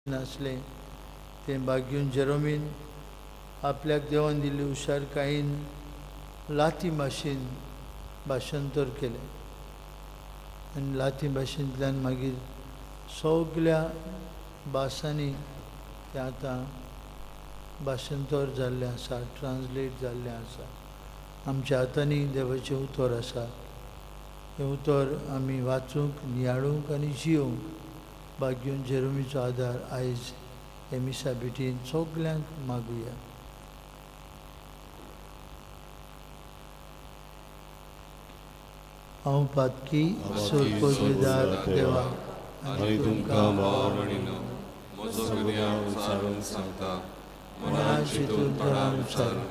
नासलें तें बागीवन जेरोमीन आपल्याक देवान दिल्ली हुशारकायेन लातीं भाशेन भाशांतर केलें आनी लातीं भाशेंतल्यान मागीर सगल्या भासांनी तें आतां भाशांतर जाल्लें आसा, ट्रान्सलेट जाल्लें आसा. आमच्या हातांनी देवाचें उतर आसा. हें उतर आमी वाचूंक, नियाळूंक आनी जियोवंक बागीवन जेरोमीचो आदार आयज हे मिसा भेटीन सगल्यांक मागुया. हांव पातकी सोरपदवीदार देवा आनी तुमकां भाव भयणीनो म्हजो गुन्यांव उचारून सांगता, मनान चिंतून तोंडान उचारून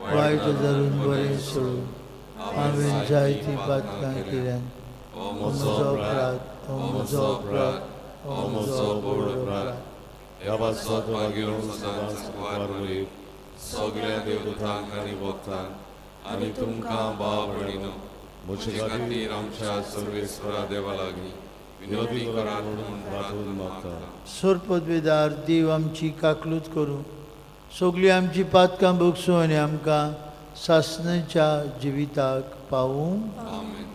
वायट धरून बरें सोडून हांवें जायतीं पातकां केल्यान. हो म्हजो अपराध, हो म्हजो अपराध, हो म्हजो व्हड अपराध. ह्या पासत मागीर सदांच मुखार वयर सगल्या देवदूतांक आनी भक्तांक आनी तुमकां भाव भयणीनो म्हजे खातीर आमच्या सर्वेस्वरा देवा लागीं विनोदी करात म्हूण प्रार्थून मागता. सोरपदवेदार देव आमची काकलूत करूं, सगळीं आमची पातकां भोगसूं आनी आमकां सासणाच्या जिविताक पावूं. आमेन.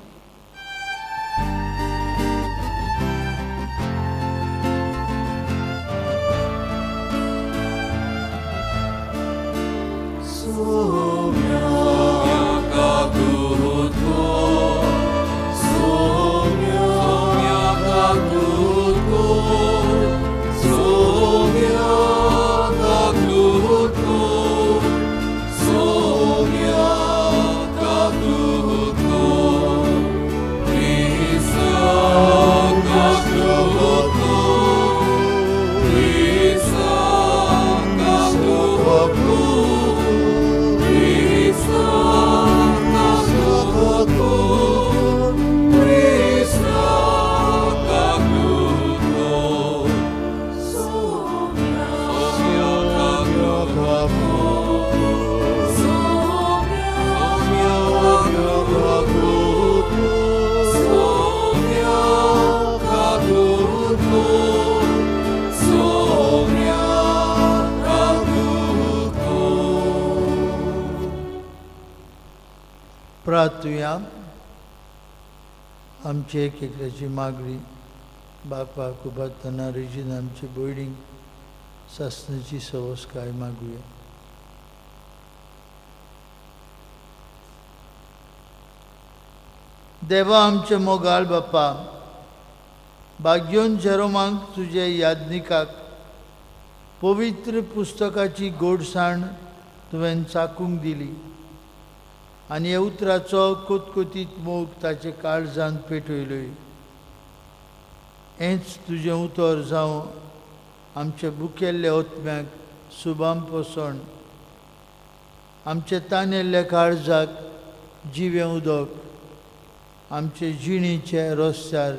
प्रार्थुया. आमची एक एकल्याची मागणी बापाक उबारतना रेजीन आमची भयणीक सासणाची सवसकाय मागुया. देवा आमचे मोगाळ बापा, भाग्योन जेरोमाक तुजे यादनिकाक पवित्र पुस्तकाची गोडसाण तुवें चाकूंक दिली आनी ह्या उतराचो कोतकोतीत मोग ताचे काळजान पेटयलोय. हेंच तुजें उतर जावं आमचे बुकेल्ल्या ओतम्याक सुबाम पोसण, आमचे तानेल्ल्या काळजाक जिवें उदक, आमचे जिणेचे रस्त्यार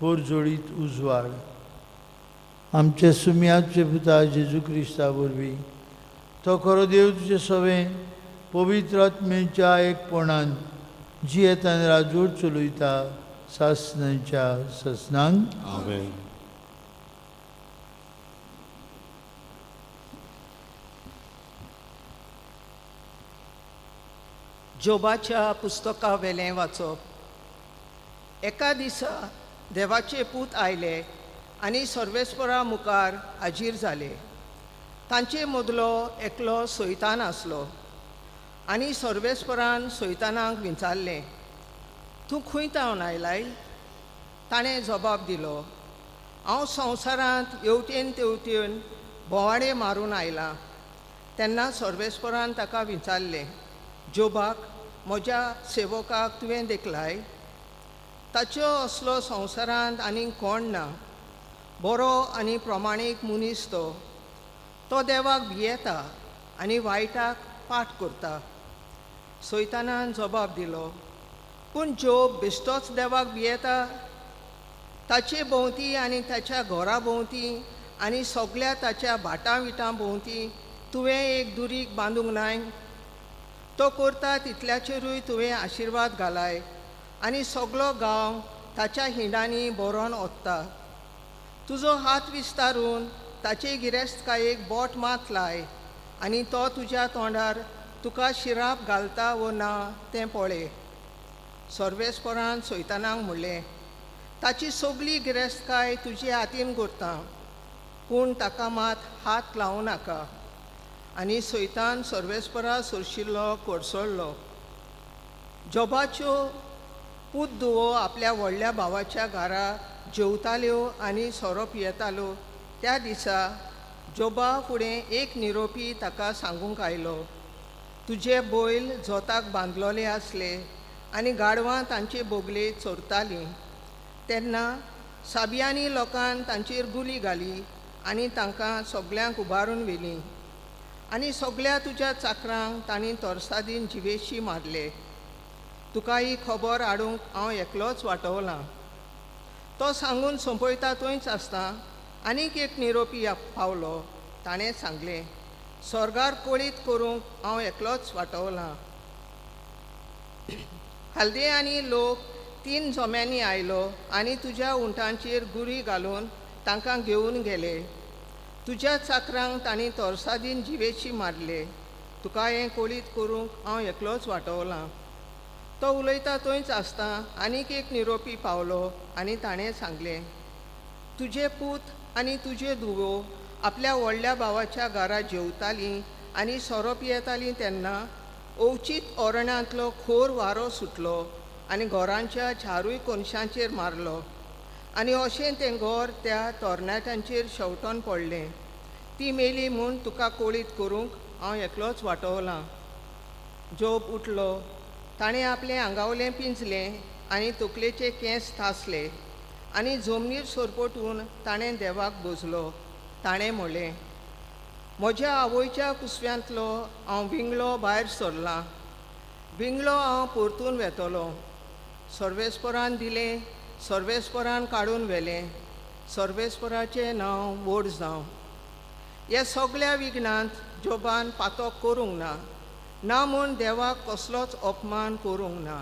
पोरजोळीत उजवाड. आमचे सुम्याचे पुता जेजू क्रिस्ता वरवीं तो खरो देव तुजे सवें पवित्र आत्म्याच्या एकपणान जियेतान राजवट चलयता सासणाच्या ससनांक. आमेन. जोबाच्या पुस्तका वेलें वाचप. एका दिसा देवाचे पूत आयले आनी सर्वेस्परा मुखार हाजीर जाले. तांचे मदलो एकलो सैतान आसलो आनी सर्वेस्परान सैतानाक विचारलें, तूं खंय तावन आयलाय? ताणें जबाब दिलो, हांव संवसारांत येवटेन तेवटेन भोंवाडे मारून आयलां. तेन्ना सर्वेस्परान ताका विचारलें, जोबाक म्हज्या सेवकाक तुवें देखलाय? ताच्यो असलो संवसारांत आनीक कोण ना. बरो आनी प्रमाणीक मनीस तो. तो देवाक भियेता आनी वायटाक पाठ करता. सैतानान जबाब दिलो, पूण जोब बेश्टोच देवाक भियेता. ताचे भोंवती आनी ताच्या घरा भोंवती आनी सगल्या ताच्या भाटां विटां भोंवती तुवें एक दुरीग बांदूंक नाय? तो करता तितल्याचेरूय तुवें आशिर्वाद घालाय आनी सगलो गांव ताच्या हिंडांनी भरोन ओतता. तुजो हात विस्तारून ताचे गिरेस्तकायेक बोट मात लाय आनी तो तुज्या तोंडार तुका शिराप घालता वो ना तें पळय. सर्वेस्परान सैतानाक म्हणलें, ताची सगली गिरेस्तकाय तुजे हातीन करता, पूण ताका मात हात लावं नाका. आनी सैतान सर्वेस्परा सरशिल्लो कोडसळ्ळो. जोबाच्यो पूत धुवो आपल्या व्हडल्या भावाच्या घरा जेवताल्यो आनी सोरो पियेताल्यो. त्या दिसा जोबा फुडें एक निरोपी ताका सांगूंक आयलो, तुजे बैल जोताक बांदलोले आसले आनी गाडवां तांचे बोगले चोरतालीं. तेन्ना साबियांनी लोकान तांचेर गुली घाली आनी तांकां सगल्यांक उबारून व्हेलीं आनी सगल्या तुज्या चाकरांक तांणी तोरसादीन जिवेशी मारले. तुका ही खबर हाडूंक हांव एकलोच वाटवलां. तो सांगून सोंपयता थंयच आसता आनीक एक निरोपी पावलो. ताणें सांगलें, स्वर्गार कळीत करूंक हांव एकलोच वाटवलां. हल्दे आनी लोक 3 जोम्यांनी आयलो आनी तुज्या उंटांचेर गुरी घालून तांकां घेवन गेले. तुज्या चाकरांक तांणी तोरसादीन जिवेशी मारले. तुका हें कळीत करूंक हांव एकलोच वाटवलां. तो उलयता थंयच आसता आनीक एक निरोपी पावलो आनी ताणें सांगलें, तुजे पूत आनी तुज्यो धुवो आपल्या व्हडल्या भावाच्या घरा जेवतालीं आनी सोरो पियेतालीं तेन्ना अवचीत ओरणांतलो खोर वारो सुटलो आनी घरांच्या चारूय कोनशांचेर मारलो आनी अशें तें घर त्या तरणाट्यांचेर शेंवटोन पडलें. ती मेली म्हूण तुका कळीत करूंक हांव एकलोच वाटवलां. जोब उठलो, ताणें आपलें आंगावलें पिंजलें आनी तकलेचे केंस तासले आनी जमनीर सरपटून ताणें देवाक भजलो. ताणें म्हणलें, म्हज्या आवयच्या कुसव्यांतलो हांव विंगळो भायर सरलां, विंगळो हांव परतून वेतलो. सर्वेस्परान दिलें, सर्वेस्परान काडून व्हेलें, सर्वेस्पराचें नांव व्हड जावं. ह्या सगल्या विघ्नांत जोबान पातक करूंक ना, ना म्हूण देवाक कसलोच अपमान करूंक ना.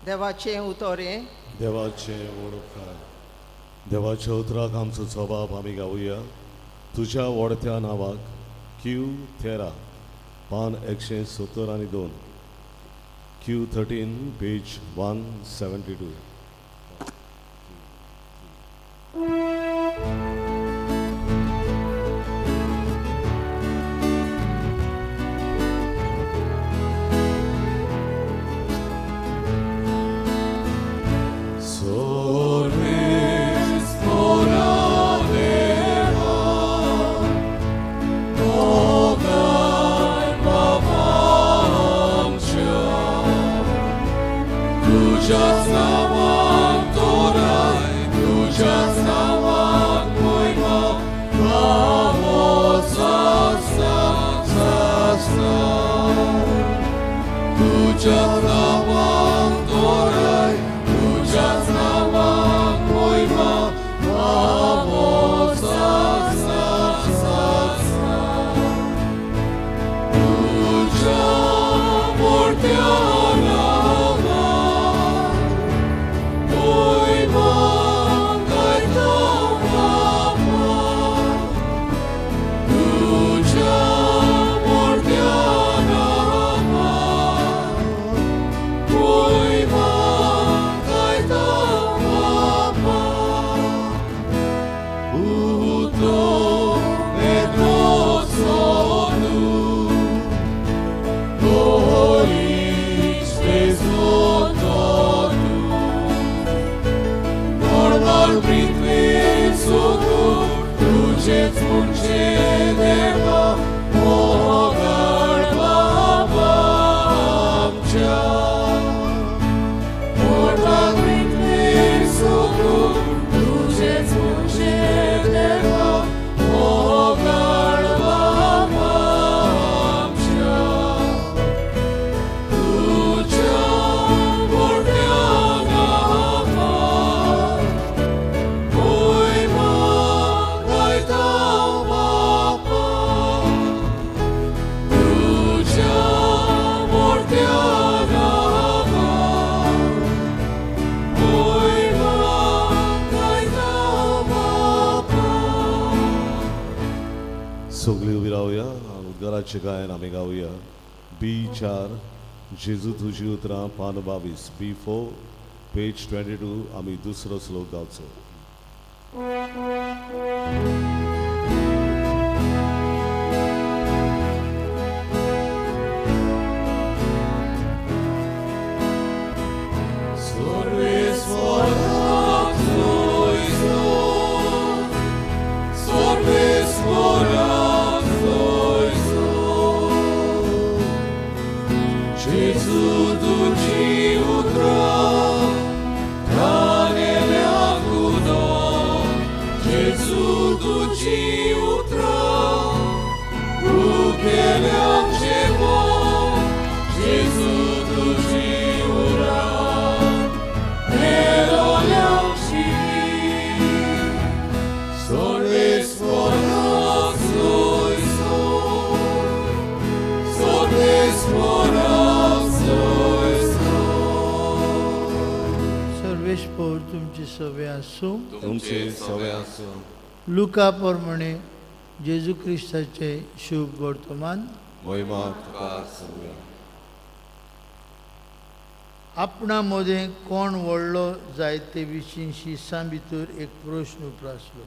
देवाचें उतर हें. देवाचें व्हड उपकार. देवाच्या उतराक आमचो जबाब आमी गावया. तुज्या वडत्या नांवाक क्यू 13 पान 172, Q 13 page 172. उद्गाराचें गायन आमी गावया. बी 4, जेजू तुजी उतरां, पान 22, B4, page 22. आमी दुसरो श्लोक गावचो. Gesù duci utra, Gesù duci utra, Gesù duci ura, सर्वेस्पोर तुमचे सवे आसूं. तुमचे सवे आसूं. लुका प्रमाणे जेजू क्रिस्ताचे शुभ वर्तमान. महिमा तुका सगळ्या. आपणा मदें कोण व्हडलो जायत ते विशीं शिसां भितर एक प्रश्न उप्रासलो.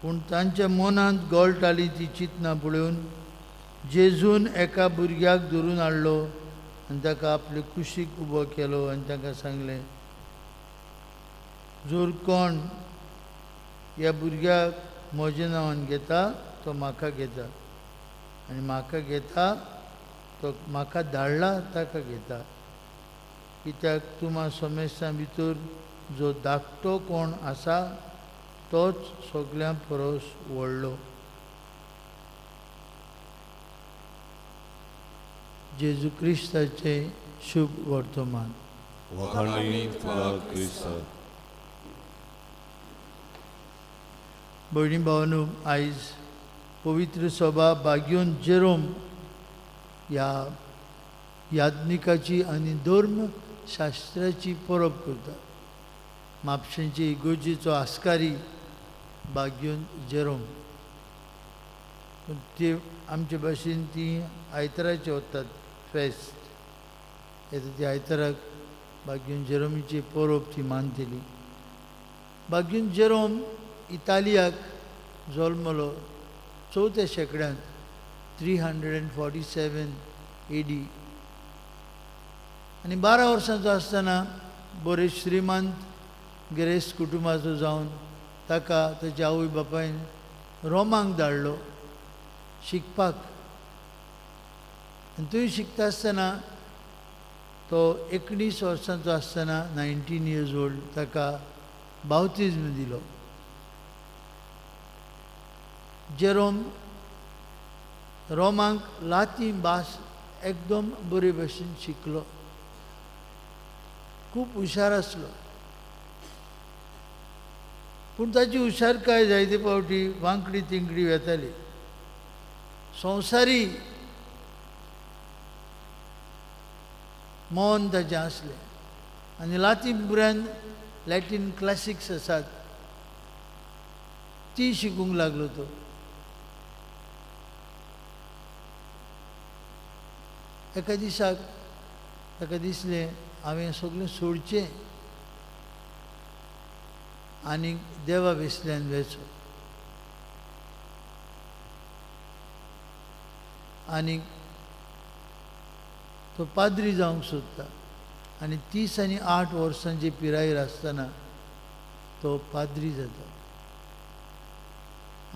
पूण तांच्या मनांत गळटाली ती चिंतनां पळोवन जेजून एका भुरग्याक धरून हाडलो आनी ताका आपले कुशीक उबो केलो आनी ताका सांगलें, जर कोण ह्या भुरग्याक म्हज्या नांवान घेता तो म्हाका घेता, आनी म्हाका घेता तो म्हाका धाडला ताका घेता. कित्याक तुमा समेस्तां भितर जो धाकटो कोण आसा तोच सगळ्यां परस व्हडलो. जेजू क्रिस्ताचें शुभ वर्तमान. वखाणी तुका क्रिस्ता. भयणी भावानू, आयज पवित्र सभा बाग्योन जेरोम ह्या याज्ञिकाची आनी धर्म शास्त्राची परब करता. म्हापशेंचे इगोर्जेचो आस्कारी बाग्योन जेरोम. ते आमचे भाशेन ती आयताराचे वतात फेस्त येता, ती आयताराक बाग्योन जेरोमीची परब ती मानतली. बाग्योन जेरोम इतालियाक जल्मलो चवथ्या शेंकड्यांत, 347 AD. आनी 12 वर्सांचो आसतना बरे श्रीमंत गिरेस्त कुटुंबाचो जावन ताका ताच्या आवय बापायन रोमाक धाडलो शिकपाक. आनी थंय शिकता आसतना तो 19 वर्सांचो आसतना, 19 इयर्स ओल्ड, ताका बावतिज्म दिलो. जेरोम रोमाक लातीन भास एकदम बरे भशेन शिकलो, खूब हुशार आसलो. पूण ताची हुशारकाय जायते फावटी वांकडी तिंकडी वेताली. संवसारी मन ताचें आसलें आनी लातीन भुरग्यान लॅटीन क्लासिक्स आसात ती शिकूंक लागलो तो. एका दिसाक ताका दिसलें हांवें सगळें सोडचें आनी देवा वेसल्यान वेचो. आनी तो पाद्री जावंक सोदता आनी 30 आनी 8 वर्सांचे पिरायेर आसतना तो पाद्री जाता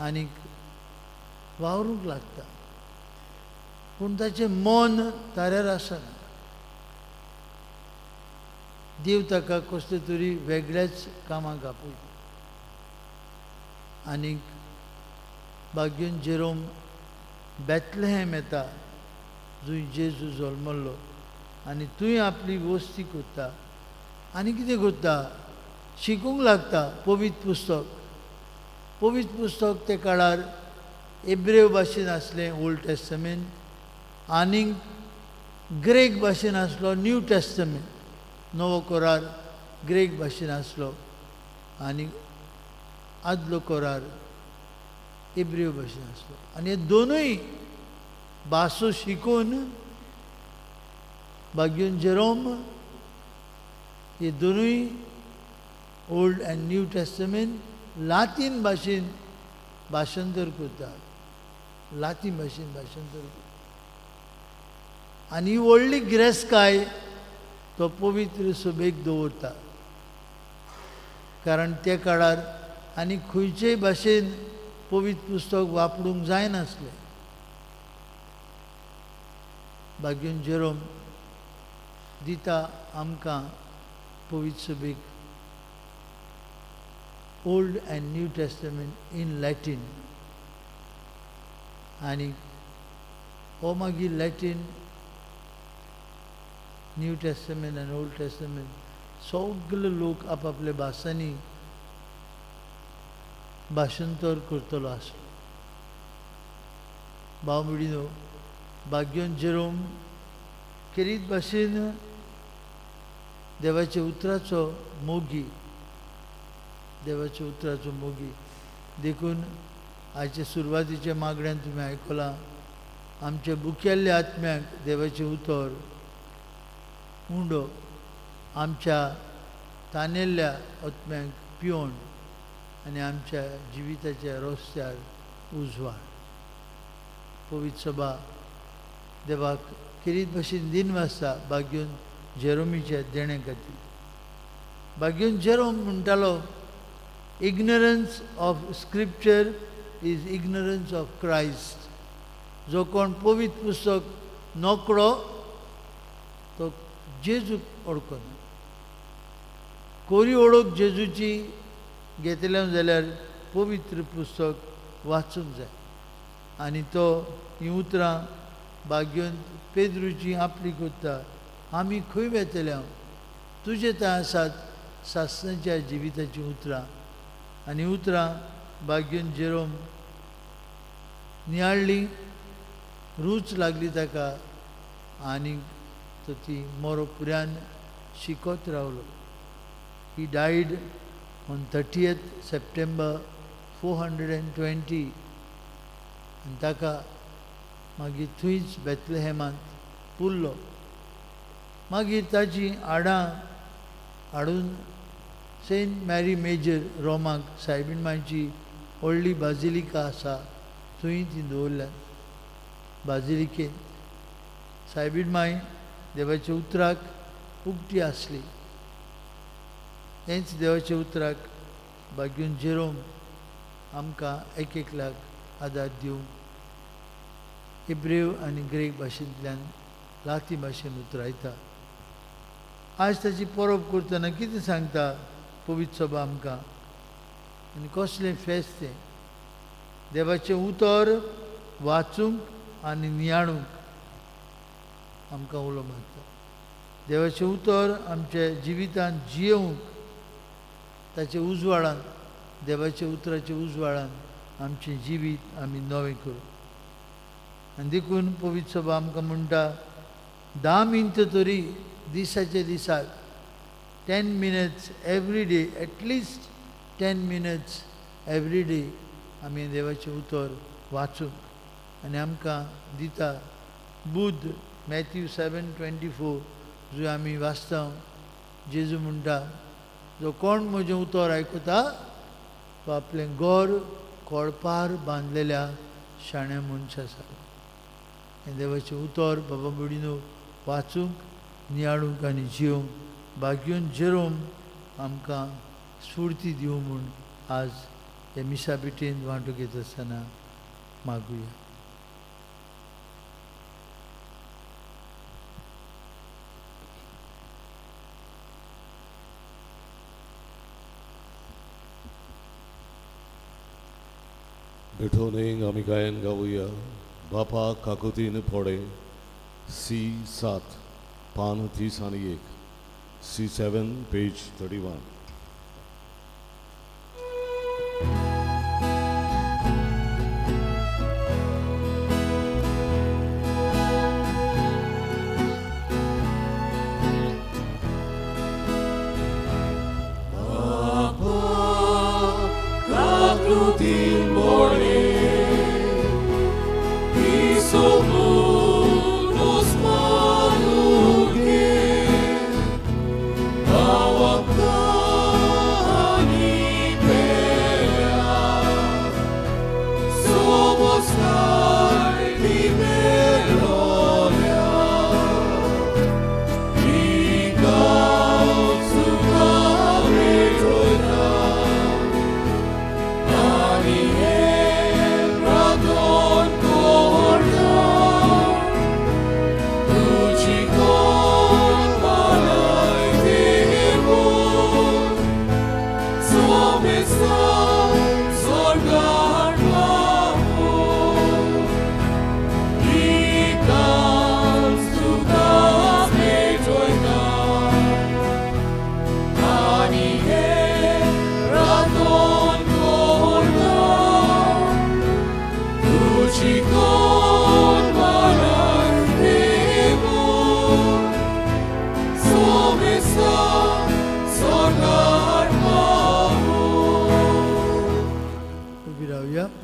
आनी वावरूंक लागता. पूण ताचें मन ताऱ्यार आसना. देव ताका कसले तरी वेगळ्याच कामाक आपयता. आनी बाग्योन जेरोम बेथलेहेम येता जंय जेजू जल्मल्लो आनी थंय आपली वस्ती करता आनी कितें करता, शिकूंक लागता पवित्र पुस्तक. पवित्र पुस्तक ते काळार एब्रेव भाशेन आसलें ओल्ड टेस्टमेंट, आनी ग्रेक भाशेन आसलो न्यू टेस्टमेंट, नवो करार ग्रेक भाशेन आसलो आनी आदलो करार इब्रिव भाशेन आसलो आनी हे दोनूय भासो शिकून बाग्यून जेरोम हे दोनूय ओल्ड आनी न्यू टेस्टमेंट लातीन भाशेन भाशांतर करता, लातीन भाशेन भाशांतर करता. आनी ही व्हडली गिरेस्तकाय तो पवित्र सभेक दवरता, कारण त्या काळार आनी खंयचेय भाशेन पवित्र पुस्तक वापरूंक जायनासलें. बाग्यून जेरोम दिता आमकां पवित्र सभेक old and new testament in Latin, आनी हो मागीर लॅटीन न्यू टेस्टमेंट आनी ओल्ड टेस्टमेंट सगळे लोक आपापल्या भासांनी भाशांतर करतलो आसलो. भाव भयणीनो, बाग्योन जेरोम खेरीत भाशेन देवाच्या उतराचो मोगी, देवाच्या उतराचो मोगी. देखून आयच्या सुरवातीच्या मागण्यान तुमी आयकलां, आमच्या बुकेल्ल्या आत्म्याक देवाचें उतर उंडो, आमच्या तानेल्ल्या आत्म्याक पिवन आनी आमच्या जिविताच्या रस्त्यार उजवाड. पवित्र सभा देवाक खेरीत भाशेन दिन वाजता बाग्यून जेरोमीच्या देणे खातीर. बाग्यून जेरोम म्हणटालो, ignorance of scripture is ignorance of Christ. जो कोण पवित्र पुस्तक नकळो तो जेजूक वळखना. कोरी वळख जेजूची घेतले जाल्यार पवित्र पुस्तक वाचूंक जाय. आनी तो हीं उतरां बाग्योन पेद्रूची आपली करता, आमी खंय वेतले हांव, तुजे थंय आसात सासणाच्या जिविताचीं उतरां. आनी उतरां बाग्योन जेरोम नियाळ्ळी, रूच लागली ताका आनी तो ती मोरो पुऱ्यान शिकत रावलो. He died on 30th September 420 आनी ताका मागीर थंयच बेतलेहेमांत पुरलो. मागीर ताची हाडां हाडून सेंट मॅरी मेजर रोमाक सायबीण मांयची व्हडली बाजिलिका आसा थंय ती दवरल्यात. बाजिलिकेंत सायबीण मांय देवाच्या उतराक उक्ती आसली. हेंच देवाच्या उतराक बाग्यून जेरोम आमकां एक एकल्याक आदार दिवंक हिब्रेव आनी ग्रीक भाशेंतल्यान लातीं भाशेन उतरायता. आज ताची परब करतना कितें सांगता पवित्र सभा आमकां आनी कसलें फेस्त तें, देवाचें उतर वाचूंक आनी नियाळूंक आमकां उलो मारता. देवाचें उतर आमच्या जिवितांत जियेवंक, ताचे उजवाडान, देवाच्या उतराच्या उजवाडान आमचें जिवीत आमी नवें करूं. आनी देखून पवित्र सभा आमकां म्हणटा, 10 मिनटां तरी दिसाच्या दिसाक, 10 minutes every day, at least 10 minutes every day आमी देवाचें उतर वाचूंक. आनी आमकां दिता बुद्ध मॅथ्यू 7:24 जो आमी वाचता, जेजू म्हणटा, जो कोण म्हजें उतर आयकता तो आपलें घर कोळपार बांदलेल्या शाण्या मनशा सारको. हें देवाचें उतर बाबा भयणीनो वाचूंक, नियाळूंक आनी जिवंक बाग्यून जेरोम आमकां स्फूर्ती दिवं म्हूण आज हे मिसा भेटेन वांटो घेत आसतना मागुया. भेटोनेंग आमी गायन गावया बापा काकुतीन फोडे सी 7 पान 30 आनी 1 C7 page 31. Bapa, kakutin more.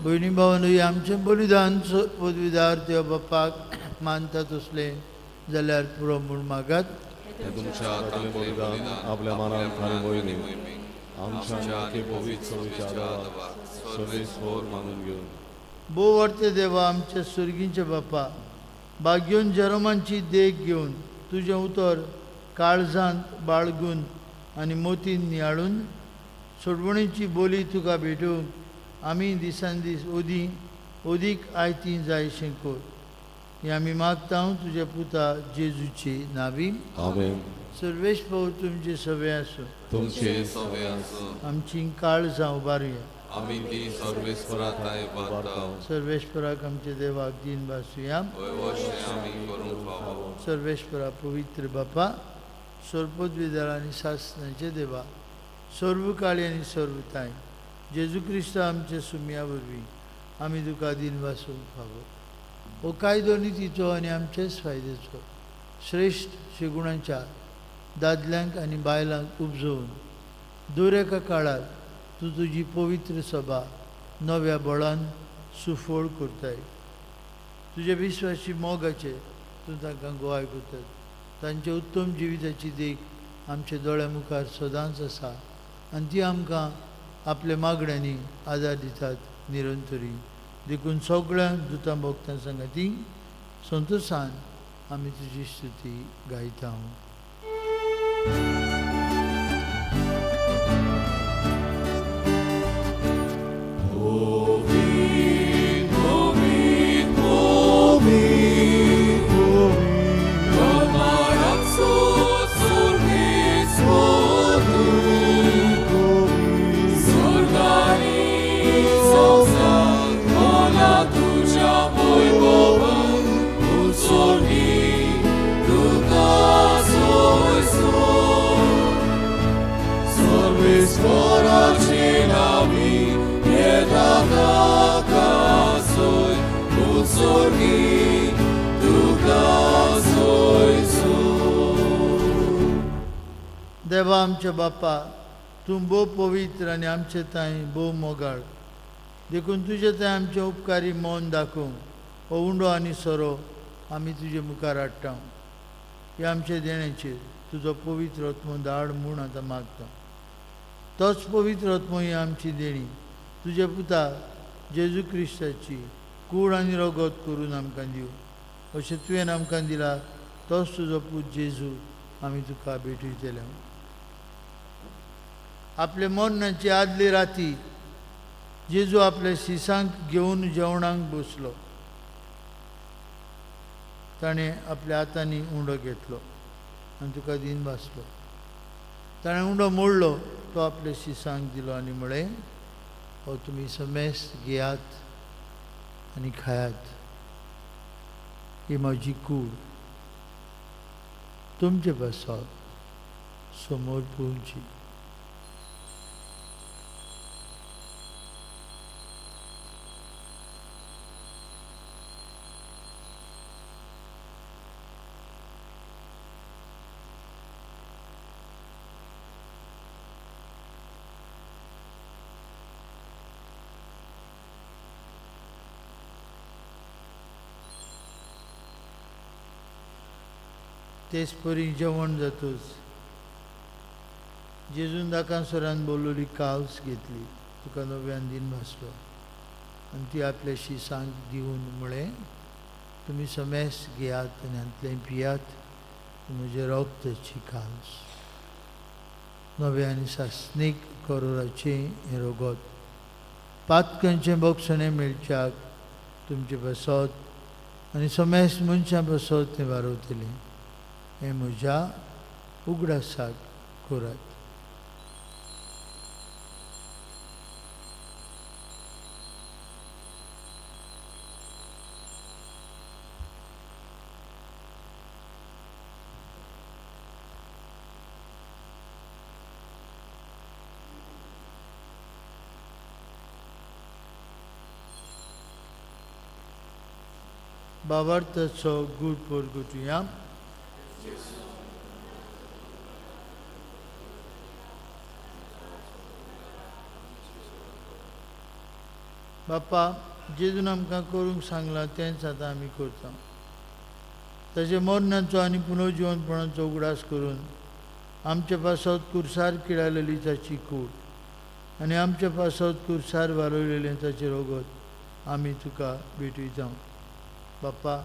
भयणी भावांनो, आमचें बलिदान पदवीदार देव बापाक मानता तसलें जाल्यार पुरो म्हूण मागात। हे तुमच्या हातांतलें बलिदान आपल्या मनान आनी मोहिमेक आमच्या आमच्या आनी पवित्र पवित्र देवाक सर्वेस्पर मानून घेवन भोवर्ते देवा, आमच्या सुर्गींच्या बापा, भाग्योन जेरोमांची देख घेवन तुजें उतर काळजांत बाळगून आनी मोतीन नियाळून सोडवणीची बोली तुका भेटूंक आमी दिसान दीस ओदी ओदीक आयती जायशें कर। हें आमी मागता तुज्या पुता जेजूची नावी। आमेन। सर्वेश भाऊ तुमचे सवे आसूं। तुमचे सवे आसूं। आमची काळजां उबारुया। आमी ती सर्वेस्परा थांय उबारता। सर्वेश्वराक आमच्या देवाक दीन भासुया। वयवशें आमी करूंक फावो। सर्वेश्वरा पवित्र बापा, सर्वपदवीधर आनी सासनाचे देवा, सर्व काळी आनी सर्व ताय जेजू क्रिस्त आमच्या सुमया वरवीं आमी तुका दीन भासूंक फावो। हो कायदो नितीचो आनी आमचेच फायद्याचो श्रेश्ठ शेगुणांच्या दादल्यांक आनी बायलांक उपजोवन दर एका काळार तूं तुजी पवित्र सभा नव्या बळान सुफळ करताय। तुज्या विश्वासी मोगाचे तूं तांकां गोवाय करतात। तांच्या उत्तम जिविताची देख आमच्या दोळ्या मुखार सदांच आसा आनी ती आमकां आपल्या मागण्यांनी आदार दितात निरंतरी। देखून सगळ्या दुतां भोगतां सांगाती संतोशान आमी तुजी स्तुती गायता। देवा आमच्या बापा, तूं भोव पवित्र आनी आमचे तांय भोव मोगाळ, देखून तुजे थंय आमचें उपकारी मन दाखोवंक हो उंडो आनी सोरो आमी तुजे मुखार हाडटा। हे आमचे देण्याचेर तुजो पवित्र आत्मो धाड म्हूण आतां मागता। तोच पवित्र आत्मो ही आमची देणी तुज्या पुता जेजू क्रिस्ताची कूड आनी रगत करून आमकां दिवं अशें तुवें आमकां दिला तोच तुजो पूत जेजू आमी तुका भेटयतले। आपले मरणाची आदली राती जेजू आपल्या शिसांक घेवन जेवणाक बसलो। ताणें आपल्या हातांनी उंडो घेतलो आनी तुका दीन भासलो। ताणें उंडो मोडलो, तो आपल्या शिसांक दिलो आनी म्हळें, हो तुमी समेस्त घेयात आनी खायात, ही म्हजी कूड तुमचे पासत समोर पुवची। तेच परी जेवण जातूच जेजून दाकासरान बोलवली कावस घेतली, तुका नव्यान दीन भासलो आनी ती आपल्या शिसांक दिवन म्हळें, तुमी समेस घेयात आनी हांतलें पियात, म्हजें रगताची कावस, नव्या आनी सासणीक करोराचें हें रगत, पातकांचें बक्षणें मेळच्याक तुमचे पासत आनी समेस मनशां पासत तें वारवतलें। हें म्हज्या उगडासाक करात। बाबार्थाचो गूढ परगटुया। बापा, जेजून आमकां करूंक सांगलां तेंच आतां आमी करता. ताचे मरणाचो आनी पुनर्जिवनपणाचो उगडास करून आमचे पासत कुर्सार किडालेली ताची कूड आनी आमचे पासत कुर्सार वारयलेलें ताचें रगत आमी तुका भेटयता. बापा,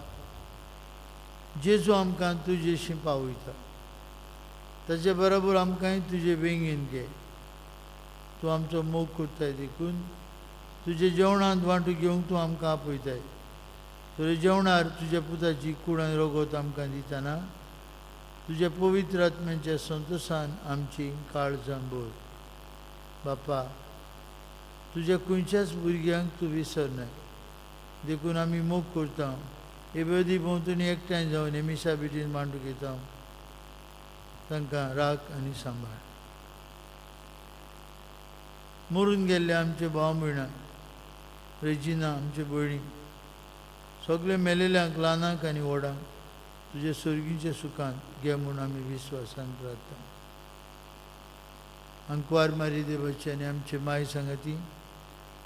जेजू आमकां तुजेशी पावयता, ताचे बरोबर आमकांय तुजे वेंगेन घे. तूं आमचो मोग करताय देखून तुजे जेवणांत वांटो घेवंक तूं आमकां आपयताय. तुज्या जेवणार तुज्या पुताची कूड आनी रगत आमकां दितना तुज्या पवित्र आत्म्याच्या संतोशान आमची काळजां भर. बापा, तुज्या खंयच्याच भुरग्यांक तूं विसरनाय देखून आमी मोग करता. हे वेदी भोंवतणी एकठांय जावन हे मिसा भेटीन मांडूं घेता. तांकां राख आनी सांबाळ. मरून गेल्ले आमचे भाव भयणां, रेजिना आमचे भयणी, सगळे मेलेल्यांक, ल्हानांक आनी व्हडांक तुजे सर्गीच्या सुखांत घे म्हूण आमी विस्वासान प्रार्थना. अंकवार मारी देवाची आनी आमचे माय सांगाती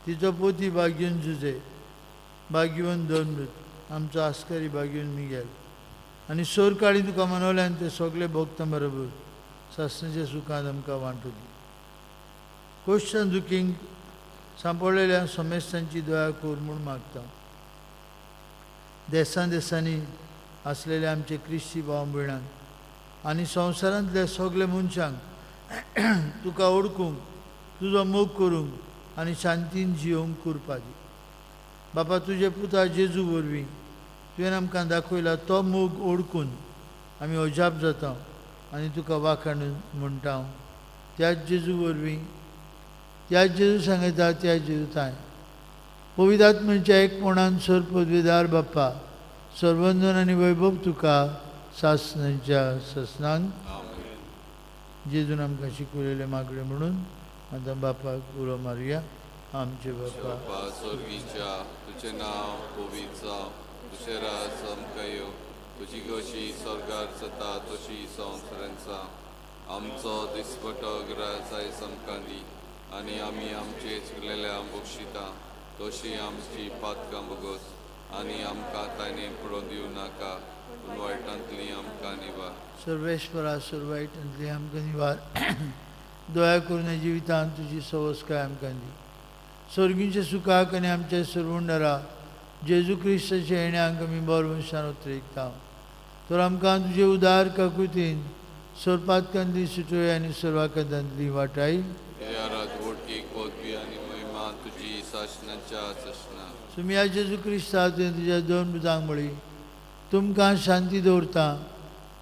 तिचो पोती भाग्यून जुजे, भाग्यवन दोन आमचो आस्कारी भाग्यून मिगेल आनी सोरकाळी तुका मनवल्यान ते सगळे भक्तां बरोबर सासणाच्या सुखांत आमकां वांटू दी. कोश्टान दुखींक सांपडलेल्या समेस्तांची दया कर म्हूण मागता. देसान देसांनी आसलेल्या आमचे क्रिस्ती भाव भयणांक आनी संवसारांतल्या सगल्या मनशांक तुका ओळखूंक, तुजो मोग करूंक आनी शांतीन जियोवंक करपा दी. बापा, तुजे पुता जेजू वरवीं तुवें आमकां दाखयला तो मोग ओळखून आमी अजाप जाता आनी तुका वाखाणून म्हणटा. त्याच जेजू वरवीं, त्याच जेजू सांगता, त्याच जेजू ताय पवित्र आत्म्याच्या एकपणान सर पदवीदार बाप्पा, सर्वंदन आनी वैभव तुका सासणाच्या ससनांक. जेजून आमकां शिकवलेले मागणे म्हणून आतां बापाक उलो मारुया. आमचे बापा स्वर्गीच्या, तुजें नांव पवित्र जावं, तुजें राज आमकां येवं, तुजी कशी स्वर्गार जाता तशी संवसारांत जावं. आमचो दिसपटो ग्रास आयज आमकां दी आनी आमी आमचे चुकलेल्या बक्षिता तशी आमची पातकां भोगोस आनी आमकां ताणें पडोवन दिवं नाका, पूण वायटांतली आमकां निवार. सर्वेश्वरा, सर्वायटांतली आमकां निवार. दया करून जिवितांत तुजी सवस्काय आमकां दी. स्वर्गीच्या सुखाक आनी आमच्या सर्वंडरा जेजू क्रिस्ताच्या येण्याक आमी बरवंशान उतरयता. तर आमकां तुजे उदार काकुतीन सोरपातकांतली सुटोय आनी सर्वाकांतांतली वाटाय. तुजी सासणाच्या सासणा. सुमिया जेजू क्रिस्ता, तुवें तुज्या दोन बुजांक म्हळी, तुमकां शांती दवरता,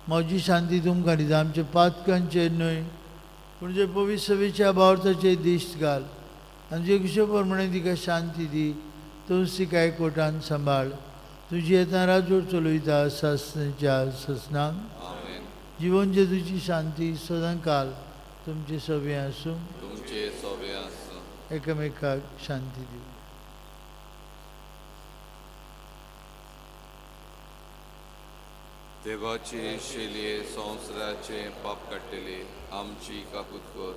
म्हजी शांती तुमकां दिता. आमचे पातकांचेर न्हय पूण जे पवित्र सभेच्या भावार्थाचेर दिश्ट घाल आनी जे कुशे प्रमाणे तिका शांती दी. तूं तिका एकवटान सांबाळ. तुजी येता राजवट चलयता सासणाच्या ससनाक. जिवन जेजूची शांती सदांकाल तुमचे सभे आसूं. तुमचे सोबे आसूं. एकामेकाक शांती दिवं. देवाचे शेलये संवसाराचे पाप काडटले आमची काकूत कर.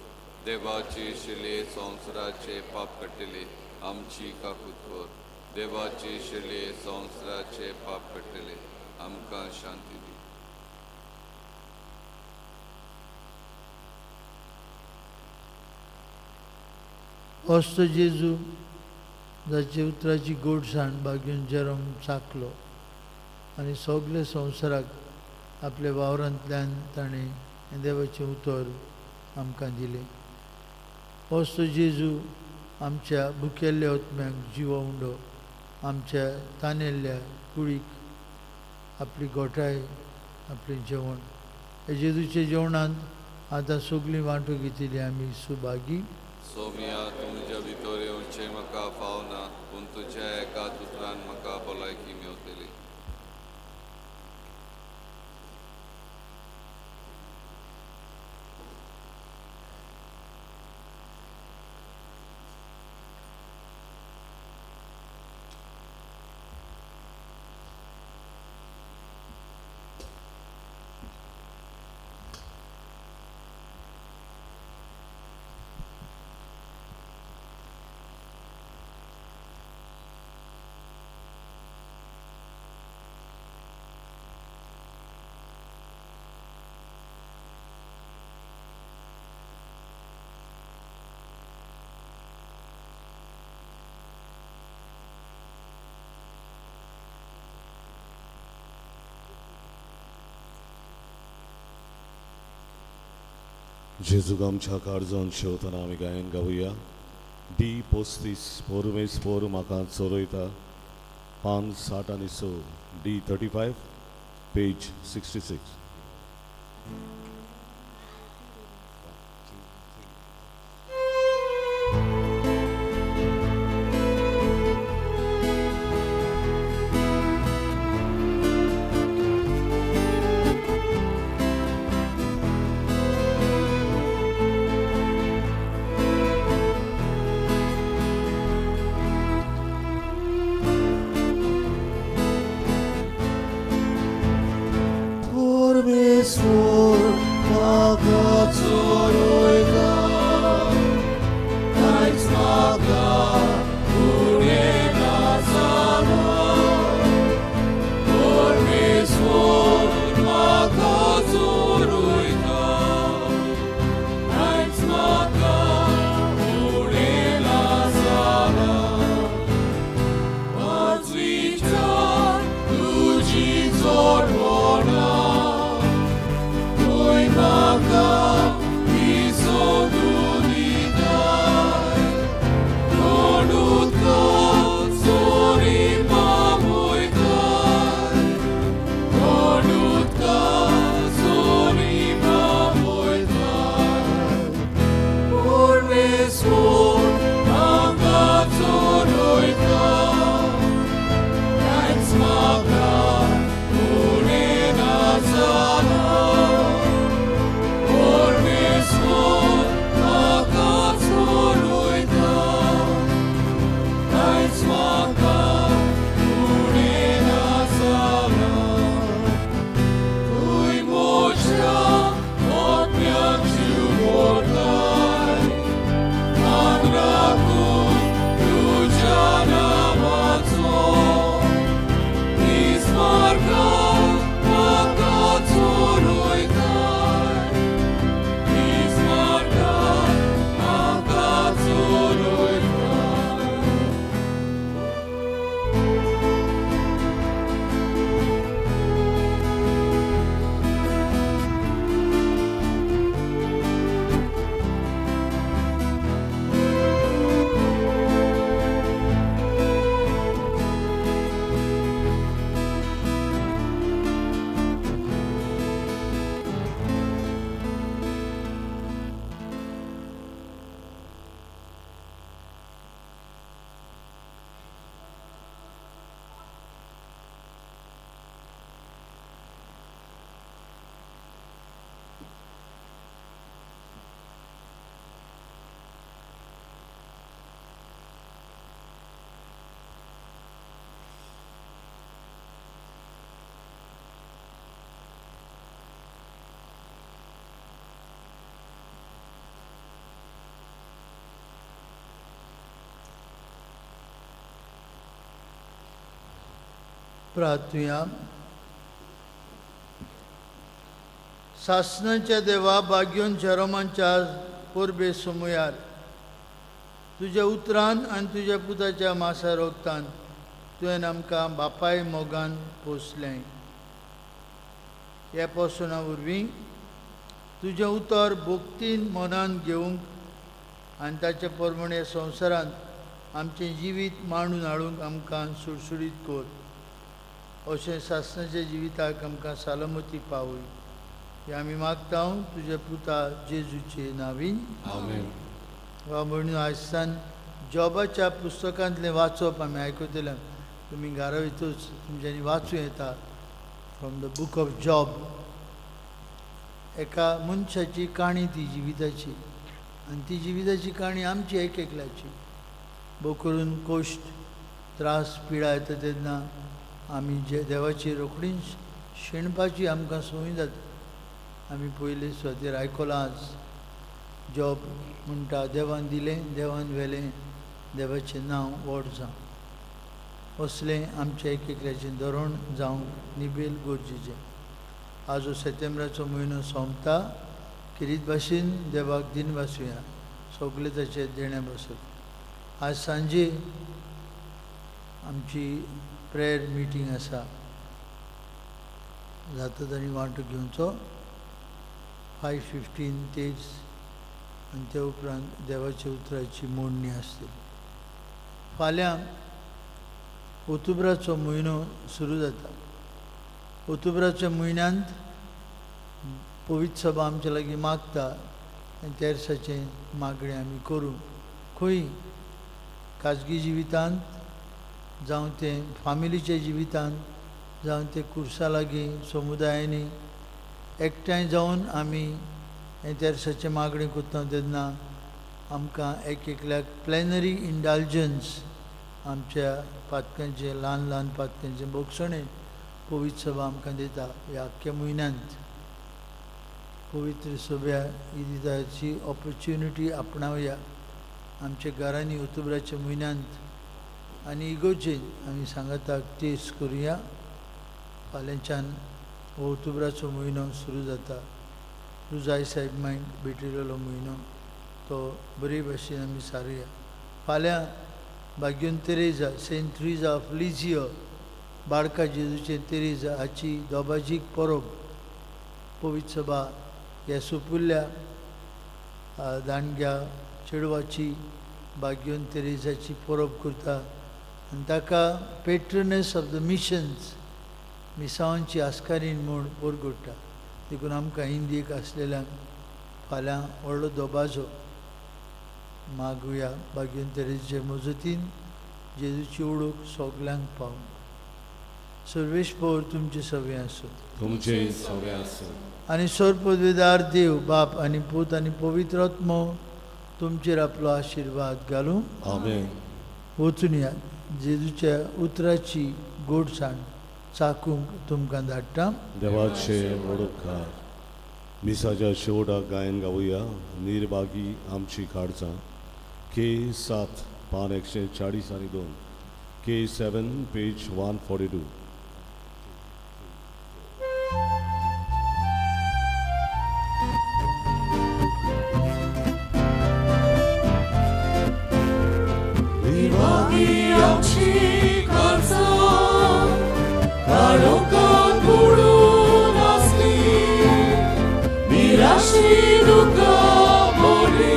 देवाचे शेलये संवसाराचे पाप काडटले आमची काकूत कर. देवाचे शेलये संवसाराचे पाप काडटले आमकां शांती दी. असतो जेजू जाचे उतराची गोडसाण बागेवन जेरोम चाकलो आनी सगळे संवसाराक आपल्या वावरांतल्यान ताणें देवाचें उतर आमकां दिलें. असतो जेजू आमच्या भुकेल्ल्या आत्म्याक जिवो उंडो, आमच्या तानेल्ल्या कुडीक आपली गोठाय, आपलें जेवण. हे जेजूच्या जेवणांत आतां सगळीं वांटो घेतिल्ली आमी सुभागी. सोमिया, तुमच्या भितर येवचें म्हाका फावना, पूण तुज्या एकाच उतरान म्हाका भलायकी मेवतली. जेजूक आमच्या काळजान शेवतना आमी गायन गावया. डी 35 परमेश्वर म्हाका चोरयता, पान 66, डी 35, पेज 66. परमेश्वर म्हाका चोरयता, कांयच म्हाका उणें ना जालां. परमेश्वर म्हाका चोरयता, कांयच म्हाका उणें ना जालां. पांचवीच्या तुजी जोडपणां, तुय म्हाका विसोदून दिताय. कोण उदका सोरी पावयताय, कोण उदका सोरी पावयताय. परमेश्वर म्हाका चोरयता, कांयच म्हाका उणें ना जालां. परमेश्वर म्हाका चोरयता, कांयच म्हाका उणें ना जालां. तूं म्हज्या आत्म्याक जीव भरताय, मान राखून तुज्या नांवाचो. दीस मार्गार म्हाका चोरयताय, दीस मार्गार म्हाका चोरयताय. प्रार्थुया. सासणाच्या देवा, बाग्योन जेरोमांच्या परबे सोमुयार तुज्या उतरान आनी तुज्या पुताच्या मासा रोगतान तुवें आमकां बापाय मोगान पोसलें. ह्या पोसणा वरवीं तुजें उतर भक्तीन मनान घेवंक आनी ताचे प्रमाणे संवसारांत आमचें जिवीत मांडून हाडूंक आमकां सुडसुडीत कर. अशें सासणाच्या जिविताक आमकां सालमती पावय, हें आमी मागता तुज्या पुता जेजूचे नावीन. आमेन. वा म्हणून आयसान जॉबाच्या पुस्तकांतलें वाचप आमी आयकतले. तुमी घरा वयतूच तुमच्यांनी वाचूं येता, from the book of Job. एका मनशाची काणी ती जिविताची, आनी ती जिविताची काणी आमची एक एकल्याची. भोव करून कश्ट, त्रास, पिडा येता तेन्ना आमी जे देवाची रोखडीच शेणपाची आमकां संवय जाता. आमी पयले सुवातेर आयकलां, आज जॉब म्हणटा, देवान दिलें, देवान व्हेलें, देवाचें नांव व्हड जावं. असलें आमचें एक एकल्याचें धोरण जावंक निबेल गरजेचें. आज हो सेतेंब्राचो म्हयनो सोंपता, खेरीत भाशेन देवाक दिन भासुया सगळें ताचें देणें बसत. आज सांजे आमची प्रेयर मिटींग आसा, जाता तांणी वांटो घेवचो. 5:15 तेज. आनी त्या उपरांत देवाच्या उतराची मोडणी आसतली. फाल्यां ओतुब्राचो म्हयनो सुरू जाता. ओतुब्राच्या म्हयन्यांत पवित्र सभा आमच्या लागीं मागता आनी तेरसाचें मागणें आमी करूं. खंय खाजगी जिवितांत जावं तें फामिलीच्या जिवितांत जावं तें कुर्सा लागीं समुदायांनी एकठांय जावन आमी हें तेरसाचें मागणें करता तेन्ना आमकां एक एकल्याक प्लॅनरी इंडालजन्स आमच्या पातकांचें ल्हान ल्हान पातकांचें भोगसणें पवित्र सभा आमकां दिता. ह्या आख्ख्या म्हयन्यांत पवित्र सभ्या ही दिताची ऑपॉर्च्युनिटी आपणावया आमच्या घरांनी ओतुब्राच्या म्हयन्यांत आनी इगोर्जेन आमी सांगाताक तेस करुया. फाल्यांच्यान हो ओतुब्राचो म्हयनो सुरू जाता. रुजाय साहेब मायन भेटयलेलो म्हयनो तो बरे भाशेन आमी सारुया. फाल्यां भाग्योन तेरेजा सेंट ट्रिजा ऑफ लिजियो बाळका जेजूचे तेरेजा हाची दोबाजीक परब पवित्र सभा ह्या सोपुल्ल्या दांडग्या चेडवाची भाग्योन तेरेजाची परब करता आनी ताका पेट्रनस ऑफ the missions मिसावांची आस्कारीन म्हूण परगोडटा. देखून आमकां इंदीक आसलेल्यांक फाल्यां व्हडलो दोबाजो मागुया भाग्योन तेरेजाचे मजतीन जेजूची ओळख सगल्यांक पावूं. सर्वेस्पर तुमचे सवे आसूं. तुमचे सवे आसूं. आनी सर्वपदवेदार देव बाप आनी पूत आनी पवित्र आत्मो तुमचेर आपलो आशिर्वाद घालूं. आमेन. वचून या जेजूच्या उतराची गोडसाण चाकूंक तुमकां धाडटा. देवाचे वडोपकार मिसाच्या शेवटाक गायन गावया निर्भागी आमची काळजां के 7 पान 140 आनी 2 के 7 पेज 142. निर्भागी आमची काळजां काळोखांत बुडून आसली निराशी दुख्खां भरली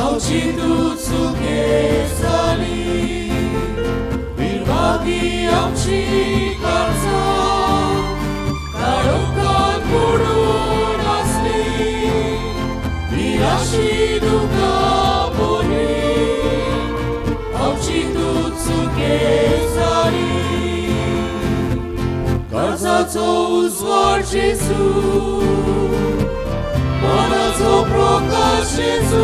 आमची तूं चुके जाली. निर्भागी आमची काळजां काळोखांत बुडून आसली निराशी दुख्खां भरली आमची तूं चुके जाली. काळजाचो उजवाड जेजू, मनाचो प्रकाश जेजू,